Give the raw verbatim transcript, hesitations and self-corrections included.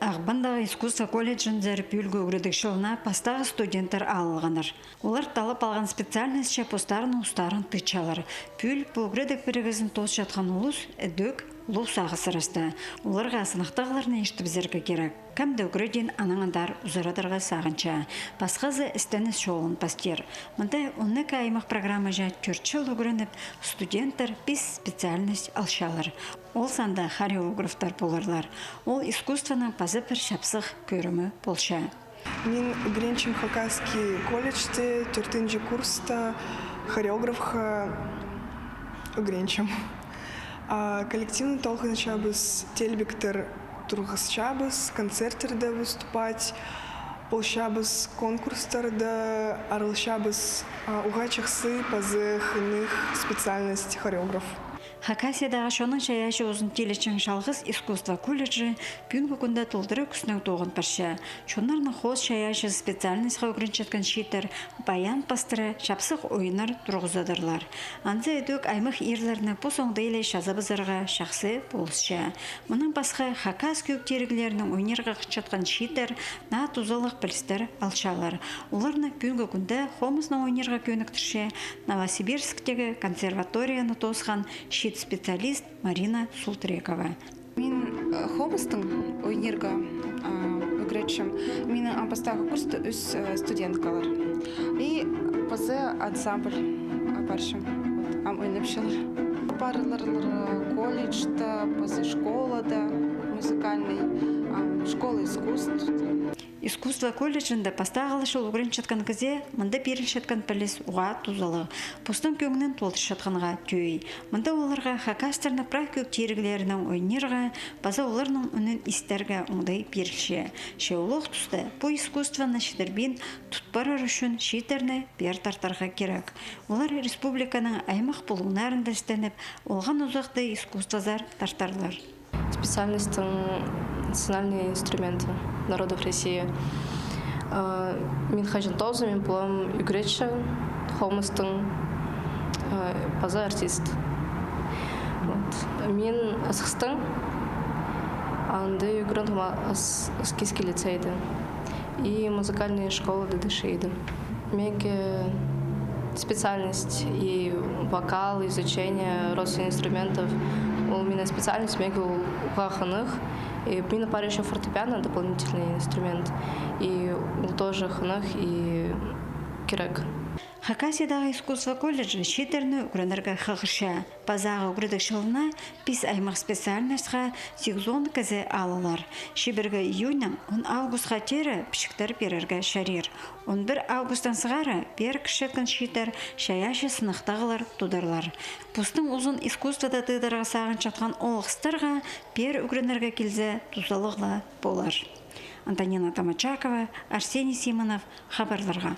Ағбандағы искусство колледжінзер пӱӱлгі ӱгредіг чылына пастағы студенттер алылғаннар. Олар таллап алған специальностьче постарының устарын тыытчалар. Пӱӱл пу ӱгредіг пірігізін тоосчатхан улус ідӧк улуғ сағыс сырасты. Оларға сыныхтағларны иштібізерге кирек. Кем дее ӱгредиин аннаң андар узарадарға сағынча. Пасхазы істеніс чолын пастир. Мында он ікі аймах программаҷа тӧрт чыл ӱгреніп, студенттер пис специальность алчалар. Ол санда хореографтар поларлар. Ол искусствоның паза пір чапсых кӧрімі полча. Мин ӱгренчем Хакасский колледжте, тӧртінҷі курста, хореографха ӱгренчем. А, коллективны толғанчабыс, теелбектер турғысчабыс, концерттерде выступать полчабыс, конкурстарда араласчабыс, а, уғаа чахсы паза хынығ специальность хореограф. Хакасиядағы чонның чайаачызын тилечең чалғыс искусство колледжі пӱӱнгі кӱнде толдыра кӱснең тоғын парча. Чоннарның хоос чайаачызы специальностьха ӱгренчеткен чииттер баян пастыра чапсых ойыннар турғызадырлар. Анзы ідӧк аймах иирлерні пос оңдайлы чазабызарға чахсы полысча. Мының пасха хакас кӧг тиріглерінің ойнирға хынчатхан чииттер наа тузалығ пілістер алчалар. Оларны пӱӱнгі кӱнде хомыстаң ойнирға кӧніктірче Новосибирсктегі консерваторияны тоосхан чиит специалист Марина Султрекова. Мин, э, хомыстаң ойнирға, а, ӱгретчем. Минің ам пастағы курста ӱс, э, студенткалар. И паза ансамбль апарчам. Вот, ам ойнапчалар. Парлар, э, колледжте, паза школада музыкальный, ам, школа искусств. Искусство колледжінде пастағылы чыл ӱгренчеткен кізее мында пирілчеткен піліс уғаа тузалығ. Постың кӧңнін толдырчатханға тӧӧй. Мында оларға хакастарның прай кӧг тиріглерінең ойнирға, паза оларның ӱнін истерге оңдай пирілче. Че улуғ туста пу искусствоны чідірбин тут парар ӱчӱн чииттерні пеер тартарға кирек. Олар республиканың аймах пулуңнарында істеніп, олған узахты искусствозар тартарлар. Специальностьтың национальные инструменты народов России. Э, мин хаҷан тоозам, мин полам ӱгретчі, хомыстаң, э, паза артист. Вот. Мин Асхыстаң, анда ӱгреніп, ас-, Аскизский лицейде. И музыкальная школада даа чыыдым. Меге специальность и вокал, изучение родственных инструментов, ол минің специальность, меге ол уғаа хынығ. И мин апарчам ещё фортепиано, дополнительный инструмент. И ол тоже хынығ и кирек. Хакасиядағы искусство колледжі чииттерні ӱгренерге хығырча. Пазағы ӱгредіг чылына пис аймах специальностьха сигізон кізі алылар. Чибіргі июньнаң он августха теере пічіктер пирерге чарир. Он пір августтаң сығара пеер кірчеткен чииттер чайаачы сыныхтағылар тударлар. Постың узун искусствода тыыдарға сағынчатхан оолғыстарға пеер ӱгренерге килзе, тузалығ ла полар. Антонина Томочакова, Арсений Симонов, хабарларға.